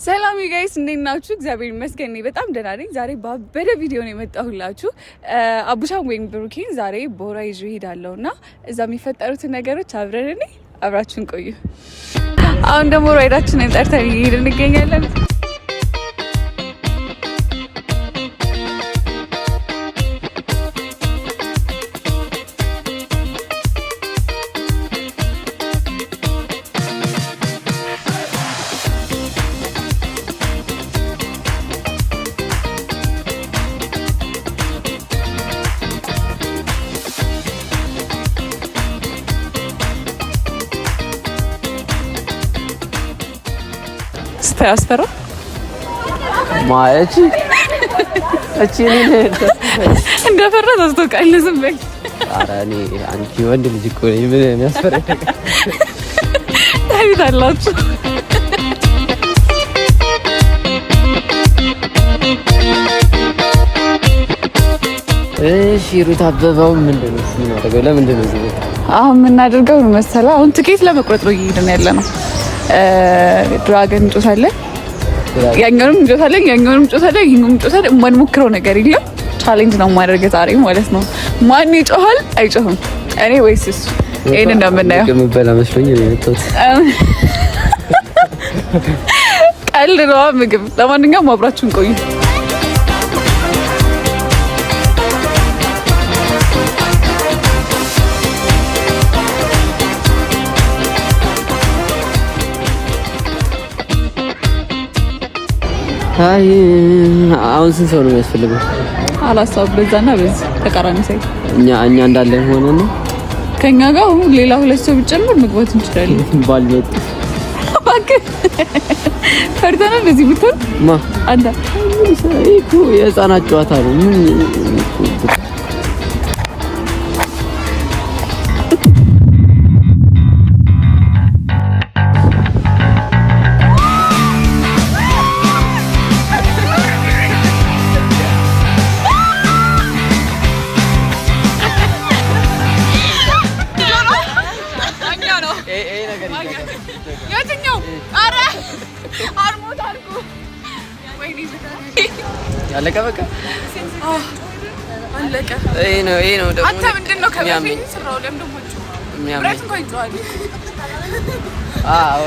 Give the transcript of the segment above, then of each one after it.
ሰላም you guys፣ እንዴት ናችሁ? እግዚአብሔር ይመስገን እኔ በጣም ደህና ነኝ። ዛሬ ባበደ ቪዲዮ ነው የመጣሁላችሁ። አቡሻን ወይም ብሩኬን ዛሬ ቦራ ይዤ እሄዳለሁ እና እዛ የሚፈጠሩትን ነገሮች አብረን እኔ አብራችሁን ቆዩ። አሁን ደግሞ ride ኣችንን ጠርተን እየሄድን እንገኛለን። ስታያስፈራ ማለች እቺ እንደፈራ ታስታውቃለህ። ዝም በል። ኧረ እኔ አንቺ ወንድ ልጅ እኮ ነኝ። ምን የሚያስፈራ ነገር ታዩታላችሁ። እሺ ሩት አበባው ምንድን ነው የምናደርገው? ለምንድን ነው እዚህ አሁን የምናደርገው መሰለህ? አሁን ትኬት ለመቁረጥ ነው እየሄድን ያለ ነው። Dragon እንጮታለን፣ ያኛውንም እንጮታለን፣ ያኛውንም እንጮታለን፣ ይሄኛውንም እንጮታለን። የማንሞክረው ነገር የለም። Challenge ነው የማደርገው ዛሬ ማለት ነው። ማን ይጮሃል አይጮህም? እኔ ወይስ እሱ? ይሄን እንደምናየው የምበላ መስሎኝ ነው የመጣሁት። ቀልድ ነዋ ምግብ። ለማንኛውም አብራችሁን ቆዩ። አይ አሁን ስንት ሰው ነው የሚያስፈልገው? አላሳብ በዛና በዚህ ተቃራኒ side እኛ እንዳለን ሆነ ነው ከኛ ጋር አሁን ሌላ ሁለት ሰው ቢጨምር መግባት እንችላለን። ባልመጡ እባክህ ፈርተህ ነው እንደዚህ ብትሆን ማ አንተ ይሄ እኮ የህፃናት ጨዋታ ነው። ምን ያለቀ በቃ አለቀ። ይሄ ነው ይሄ ነው ደግሞ አንተ ምንድን ነው ከበፊት ስራው ለምን ደግሞ ብረት እንኳን ይጮሃል። አዎ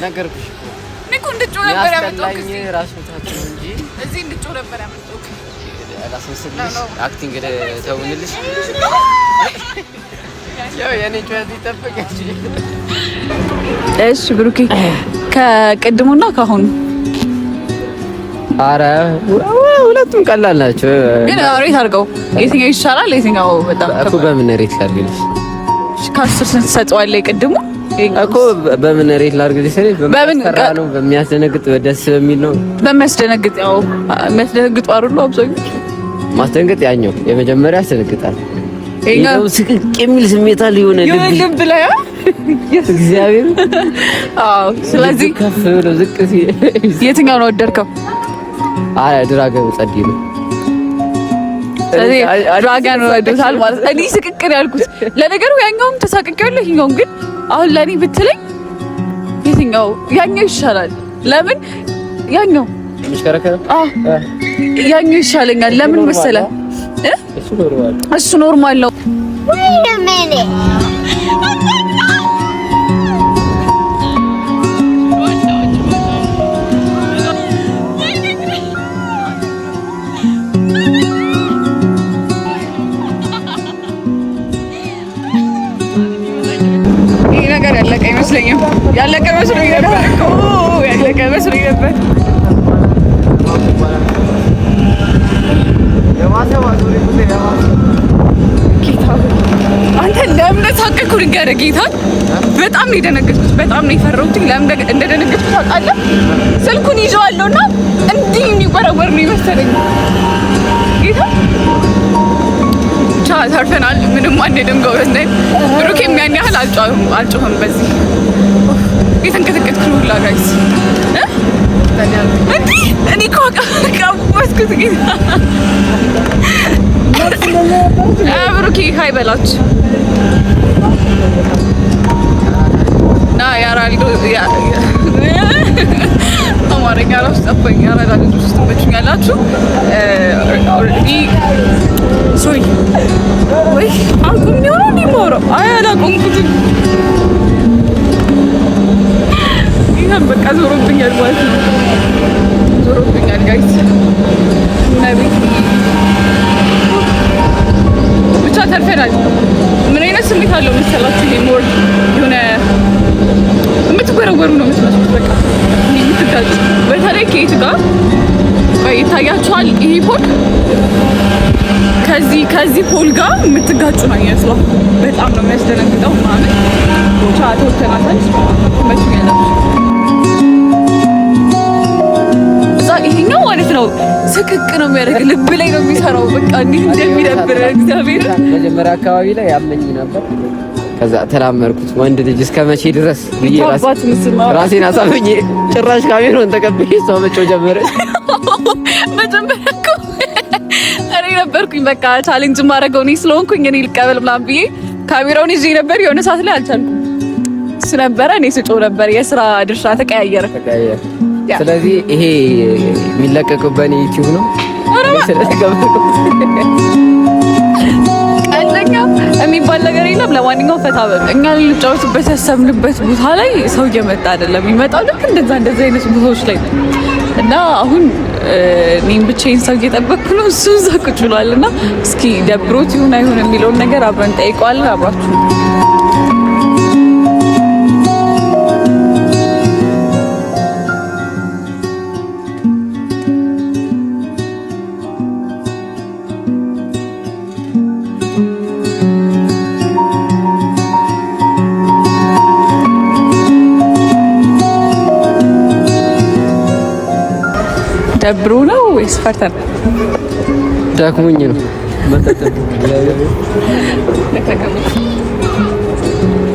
ነገርኩሽ እኮ እኔ እኮ እንድጮህ ነበር ያመጣሁት። ያስጠላኝ ራስ ምታት ነው እንጂ እዚህ እንድጮህ ነበር ያመጣሁት። ላስመስልሽ፣ acting ተውንልሽ። ያው የኔ ጩኸት ይጠብቅ እንጂ። እሺ ብሩኬ፣ ከቅድሙና ከአሁኑ ኧረ ሁለቱም ቀላል ናቸው። ግን rate አድርገው የትኛው ይሻላል? የትኛው በጣም እኮ በምን rate ላድርግልሽ? ከአስር ስንት ትሰጠዋለህ? የቅድሙ እኮ በምን rate ላድርግልሽ? በምን ነው በሚያስደነግጥ ደስ በሚል ነው በሚያስደነግጥ። ያው የሚያስደነግጡ አይደሉ አብዛኞቹ። ማስደንገጥ ያኛው የመጀመሪያ ያስደነግጣል። ይኸው ስቅቅ የሚል ስሜት አለ የሆነ ልብ ላይ እግዚአብሔር። አዎ። ስለዚህ ከፍ ብሎ ዝቅ ሲል የትኛው ነው ወደድከው? አረ dragon ጸዴ ነው። ስለዚህ dragon ወዶታል ማለት እኔ ስቅቅ ነው ያልኩት። ለነገሩ ያኛውም ተሳቅቄዋለሁ፣ ይኸኛውም ግን አሁን ለእኔ ብትለኝ የትኛው ያኛው ይሻላል። ለምን ያኛው አዎ ያኛው ይሻለኛል። ለምን መሰለህ? እሱ normal ነው። Wait a minute. ይሄ ነገር ያለቀ አይመስለኝም። ያለቀ መስሎኝ ነበር እኮ ያለቀ መስሎኝ ነበር። ጌታ አንተ ለምን ሳቀኩ? ልንገርህ ጌታ፣ በጣም ነው የደነገጥኩት። በጣም ነው የፈራሁት። ለምን እንደደነገጥኩት ታውቃለህ? ስልኩን ይዤዋለሁ እና እንዲህ የሚወረወር ነው የመሰለኝ። ጌታ ብቻ ተርፈናል። ምንም አንልም። ጎበዝ ነን። ብሩኬም ያን ያህል አልጮህም። በዚህ የተንቀጠቀጥኩ ነው ሁላ guys። እንዲህ እኔ እኮ ቀወስኩት ጌታ። ብሩኬ hi በላችሁ ና ያራልዶ አማርኛ ራሱ ጠፋኝ። አራዳ ልጆች ትመቹኛላችሁ። Already sorry ወይ አቁም ነው እንዴ የማወራው? አይ አላቆምኩትም። ይሄን በቃ ዞሮብኛል ማለት ነው። ዞሮብኛል guys። መቤት ብቻ ተርፈናል። ምን አይነት ስሜት አለው መሰላችሁ? ይሄ more የሆነ የምትወረወሩ ነው የምትመስሉት። በቃ የምትጋጩ በተለይ ከየት ጋር ይታያችኋል። ይሄ pole ከዚህ pole ጋር የምትጋጩ ነው የሚመስለው። በጣም ነው የሚያስደነግጠው ምናምን። ብቻ ተወተናታል። ትመቹኛላችሁ። እዛ ይሄኛው ማለት ነው ስቅቅ ነው የሚያደርግ፣ ልብ ላይ ነው የሚሰራው። በቃ እንዴት እንደሚደብር እግዚአብሔር። መጀመሪያ አካባቢ ላይ ያመኝ ነበር። ከዛ ተላመርኩት። ወንድ ልጅ እስከ መቼ ድረስ ብዬ ራሴን አሳምኜ ጭራሽ ካሜራውን ተቀብዬ እሷ መጮህ ጀመረች። መጀመሪያ እኮ እኔ ነበርኩኝ በቃ challenge ማድረገው እኔ ስለሆንኩኝ እኔ ልቀበል ምናምን ብዬ ካሜራውን ይዤ ነበር። የሆነ ሰዓት ላይ አልቻልኩም። እሱ ነበረ እኔ ስጮህ ነበር። የስራ ድርሻ ተቀያየረ። ስለዚህ ይሄ የሚለቀቀው በእኔ ዩቲዩብ ነው። ቀለኛ የሚባል ነገር የለም። ለማንኛውም ፈታ በሉ። እኛ ልንጫወትበት ያሰብንበት ቦታ ላይ ሰው እየመጣ አይደለም። የሚመጣው ልክ እንደዛ እንደዛ አይነት ቦታዎች ላይ ነው እና አሁን እኔም ብቻዬን ሰው እየጠበቅኩ ነው። እሱ እዛ ቁጭ ብሏል እና እስኪ ደብሮት ይሁን አይሁን የሚለውን ነገር አብረን ጠይቀዋለን። አብራችሁ ደብሮ ነው ወይስ ፈርተን? ደክሞኝ ነው።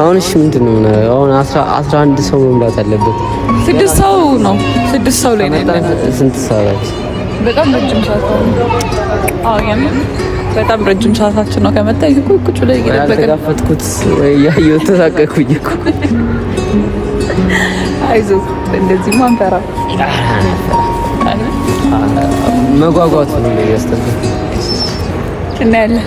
አሁን እሺ፣ ምንድን ነው አሁን 11 ሰው መምላት አለበት። ስድስት ሰው ነው። ስድስት ሰው ላይ ነው። ስንት ሰዓት? በጣም ረጅም ሰዓት። አዎ የምን በጣም ረጅም ሰዓታችን ነው። ከመጣ ይሄ ቁጭ ላይ እየጠበቅን ያልተጋፈጥኩት እያየሁት ተሳቀቅኩኝ እኮ። አይዞህ፣ እንደዚህማ አንፈራም። መጓጓቱ ነው የሚያስጠላው። እናያለን።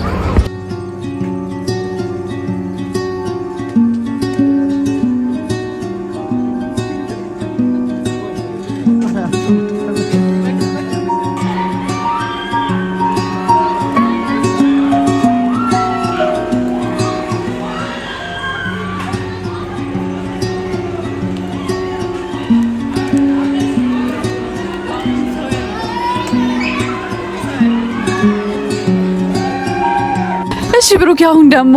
እሺ ብሩክ፣ አሁን ደግሞ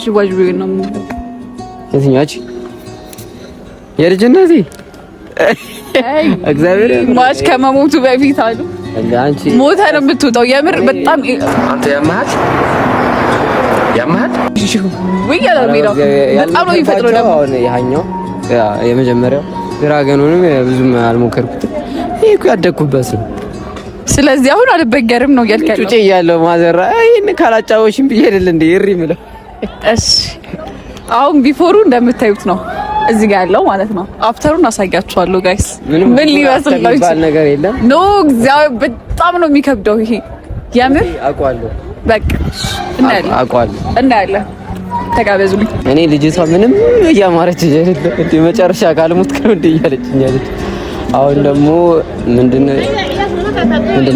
ዥዋዥዌ ነው የምንለው። የትኛች የልጅነቴ እግዚአብሔር ሟች ከመሞቱ በፊት አሉ ሞተ ነው የምትወጣው። የምር በጣም አንተ ያመሃል ያመሃል ወይ ያለ ሜዳው በጣም ነው የሚፈጥረው። ደግሞ አሁን ያኛው የመጀመሪያው ድራገኑንም ብዙም አልሞከርኩትም። ይሄ እኮ ያደግኩበት ነው። ስለዚህ አሁን አልበገርም ነው እያልክ ያለው። ጩጬ እያለሁ ማዘራ ይሄን ካላጫወሽም ብዬ አይደል እንደ እሪ የምለው። እሺ አሁን before ኡ እንደምታዩት ነው እዚህ ጋር ያለው ማለት ነው። After ኡን አሳያችኋለሁ guys፣ ምን ሊመስል ነው የሚባል ነገር የለም። No እግዚአብሔር በጣም ነው የሚከብደው ይሄ የምር አውቀዋለሁ። በቃ እናያለን፣ አውቀዋለሁ፣ እናያለን። ተጋበዙልኝ። እኔ ልጅቷ ምንም እያማረች አይደለም እንደ መጨረሻ ካልሞት ነው እንደ እያለችኝ አለች። አሁን ደግሞ ምንድነው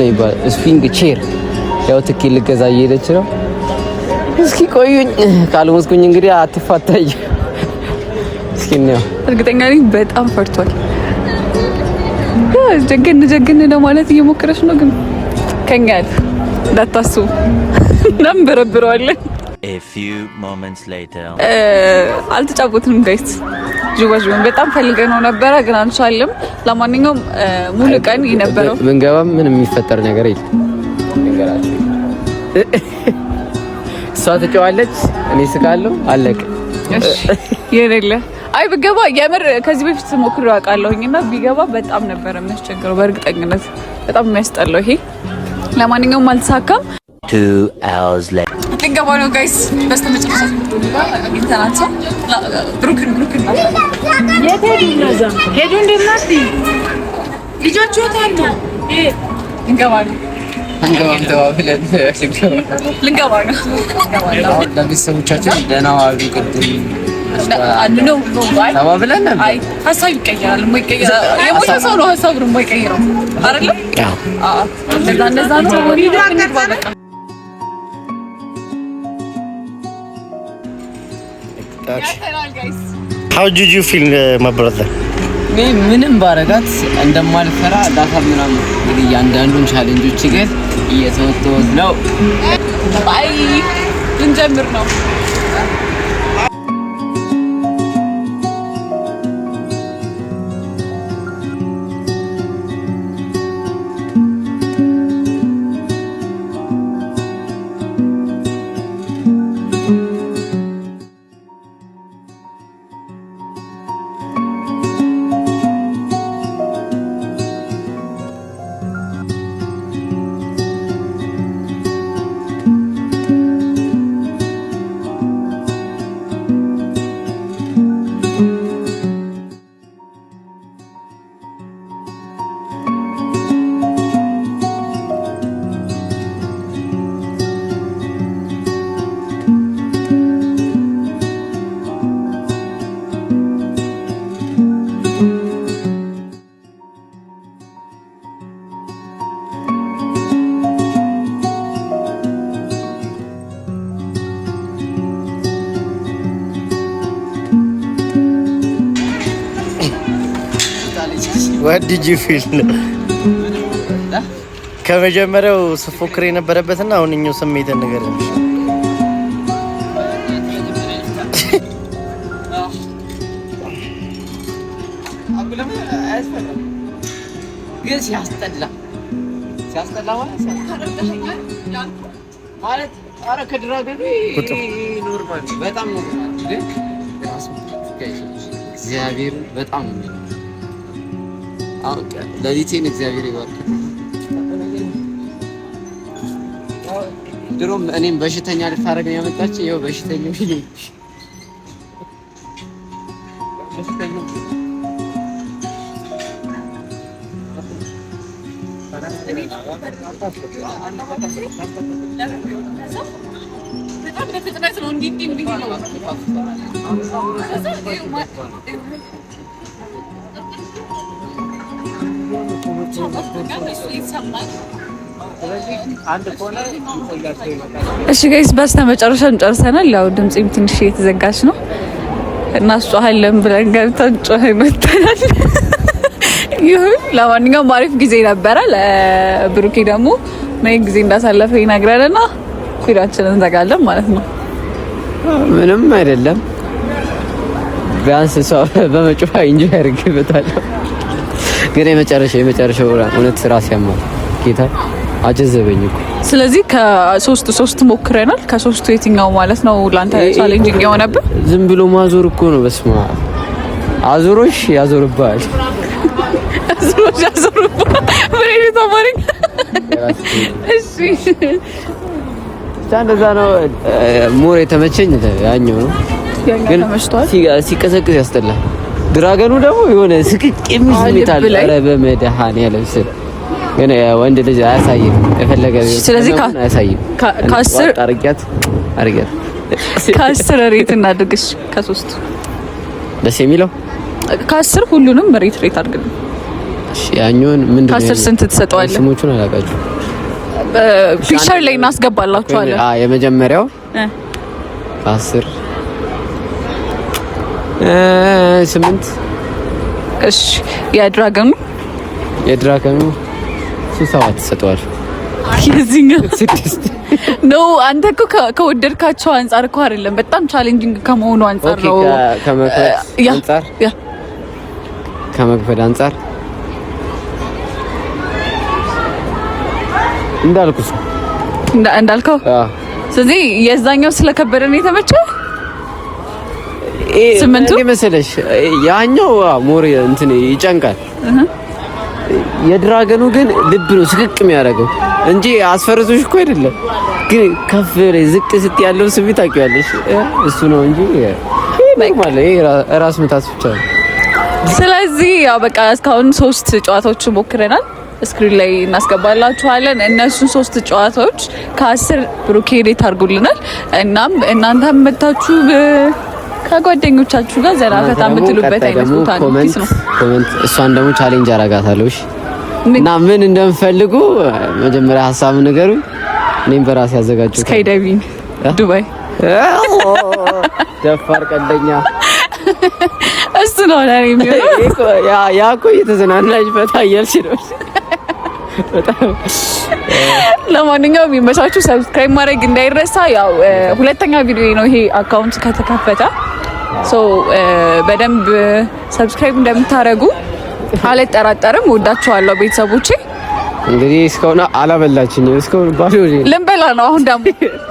ይባላል swing chair ያው ትኬት ልገዛ እየሄደች ነው። እስኪ ቆዩኝ፣ ካልሞትኩኝ እንግዲህ አትፋታኝ። እስኪ ነው እርግጠኛ ነኝ በጣም ፈርቷል። ጀገን ጀገን ለማለት እየሞከረች ነው፣ ግን ከኛ ያለ እንዳታስቡ እናንበረብረዋለን። A few moments later. አልተጫወትንም guys። ዥዋዥዌን በጣም ፈልገነው ነበረ ግን አልቻልም። ለማንኛውም ሙሉ ቀን የነበረው ብንገባም ምንም የሚፈጠር ነገር የለም። እሷ ትጫዋለች፣ እኔ ስቃለሁ። አለቀ። እሺ የሌለ አይ ብገባ የምር ከዚህ በፊት ሞክሬው አውቃለሁኝ እና ቢገባ በጣም ነበረ የሚያስቸግረው። በእርግጠኝነት በጣም የሚያስጠላው ይሄ። ለማንኛውም አልተሳካም። 2 hours later. ልንገባ ነው guys። በስተመጨረሻ አግኝተናቸው ብሩክን ብሩክን የት ሄዱ? እነዛ ሄዱ። እንደናት ልጆቹ የት አሉ? ልንገባ ነው አንገባም ተባብለን ልንገባ ነው። አሁን ለቤተሰቦቻችን ደህና ዋሉ። ቅድም ነው ተባብለን ነበር። አይ ሀሳብ ይቀየራል። የማይቀየር የሞተ ሰው ነው ሀሳቡን የማይቀይረው አይደለ? አዎ እንደዛ እንደዛ ነው። እንግባ በቃ። How did you feel, my brother? እኔ ምንም ባረጋት እንደማልፈራ ላሳምናም። እንግዲህ እያንዳንዱን challenge ኦች ግን እየተወተወት ነው። Bye ልንጀምር ነው። What did you feel? ከመጀመሪያው ስፎክር የነበረበትና አሁንኛው ስሜትን ንገረኝ። ግን ሲያስጠላ ሲያስጠላ ማለት ኧረ ከ dragon ኡ normal በጣም normal ግን ራሱ እግዚአብሔር በጣም ነው። አሁን ሌሊቴን እግዚአብሔር ይባርክ። ድሮም እኔም በሽተኛ ልታደርግ ነው ያመጣች። ይኸው በሽተኛ በጣም በፍጥነት ነው እንዲህ እንዲህ እንዲህ ነው። እሺ guys በስተመጨረሻም ጨርሰናል። ያው ድምጼም ትንሽ እየተዘጋች ነው እናስጮሃለን ብለን ገብተን ጮኸን መጥተናል። ይሁን ለማንኛውም አሪፍ ጊዜ ነበረ። ለብሩኬ ደግሞ ምን ጊዜ እንዳሳለፈ ይነግረንና ቪዲዮአችንን እንዘጋለን ማለት ነው። ምንም አይደለም። ቢያንስ እሷ በመጮህ enjoy አድርጌበታለሁ። ግን የመጨረሻው እውነት ራስ ያማል። ጌታ አጀዘበኝ እኮ። ስለዚህ ከሶስቱ ሶስት ሞክረናል። ከሶስቱ የትኛው ማለት ነው ለአንተ challenging የሆነብህ? ዝም ብሎ ማዞር እኮ ነው። በስመ አብ አዞሮሽ ያዞርብሃል። አዞሮሽ ያዞርብሃል። ምን አይነት አማርኛ? እሺ ብቻ እንደዛ ነው። More የተመቸኝ ያኛው ነው፣ ግን ሲቀዘቅዝ ያስጠላል። Dragon ኡ ደግሞ የሆነ ስቅቅ የሚል ስሜት አለ። ኧረ በመድኃኒዓለም ስል ግን ወንድ ልጅ አያሳይም፣ የፈለገ ስለዚህ አያሳይም። ከአስር አርጊያት አርጊያት ከ10 rate እናድርግሽ። ከሶስቱ ደስ የሚለው ከ10 ሁሉንም rate አድርግልን። እሺ ያኛውን ምንድን ነው? ከ10 ስንት ትሰጠዋለህ? ስሞቹን አላውቃቸውም። Picture ላይ እናስገባላችኋለን። አዎ የመጀመሪያው ከ10 8። እሺ የ dragon ኡ የ dragon ኡ እሱ 7 ሰጠዋል። የዚህኛው 6 No አንተ እኮ ከወደድካቸው አንጻር እኮ አይደለም፣ በጣም challenging ከመሆኑ አንጻር ነው። ከመክበድ አንጻር ከመክበድ አንጻር እንዳልኩት እንዳልከው። ስለዚህ የዛኛው ስለከበደ ነው የተመቸህ። 8ቱ መሰለሽ ያኛው more እንትን ይጨንቃል። የ dragon ኡ ግን ልብ ነው ስቅቅ የሚያደርገው እንጂ አስፈርዞሽ እኮ አይደለም። ግን ከፍ ዝቅ ስት ያለው ስሜት ታውቂዋለሽ። እሱ ነው እንጂ normal ይሄ ራስ ምታት ብቻ ነው። ስለዚህ ያው በቃ እስካሁን 3 ጨዋታዎች ሞክረናል። Screen ላይ እናስገባላችኋለን። እነሱን 3 ጨዋታዎች ከ10 ብሩኬ rate አድርጎልናል። እናም እናንተም መታችሁ ከጓደኞቻችሁ ጋር ዘና ፈታ የምትሉበት አይነት ቦታ ነው። Comment እሷን ደግሞ challenge አረጋታለሁ። እሺ እና ምን እንደምፈልጉ መጀመሪያ ሀሳብ ንገሩኝ። እኔም በራሴ ያዘጋጀሁት Skydiving ዱባይ ደፋር ቀልደኛ እሱ ነው ለኔ የሚሆነው። ያ እኮ እየተዝናናሽ ፈታ እያልሽ ነው። በጣም ለማንኛውም ይመቻችሁ። Subscribe ማድረግ እንዳይረሳ። ያው ሁለተኛ ቪዲዮ ነው ይሄ account ከተከፈተ፣ so በደንብ subscribe እንደምታደርጉ አልጠራጠርም። ወዳችኋለሁ ቤተሰቦቼ። እንግዲህ እስካሁን አላበላችኝም። እስካሁን ባዶ ልንበላ ነው። አሁን ደግሞ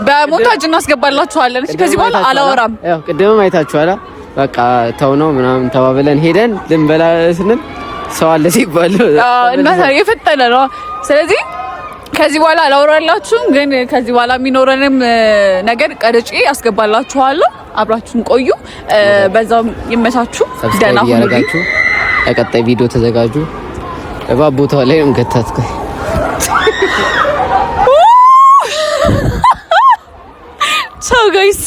በ montage እናስገባላችኋለን። እሺ ከዚህ በኋላ አላወራም። ያው ቅድምም አይታችኋላ። በቃ ተው ነው ምናምን ተባብለን ሄደን ልንበላ ስንል ሰው አለ ሲባል እና የፈጠነ ነው። ስለዚህ ከዚህ በኋላ አላወራላችሁም፣ ግን ከዚህ በኋላ የሚኖረንም ነገር ቀርጬ አስገባላችኋለሁ። አብራችሁን ቆዩ። በዛውም ይመቻችሁ። ደህና ሁኑ። ለቀጣይ ቪዲዮ ተዘጋጁ። እባብ ቦታው ላይ ነው ገታት። ቻው guys።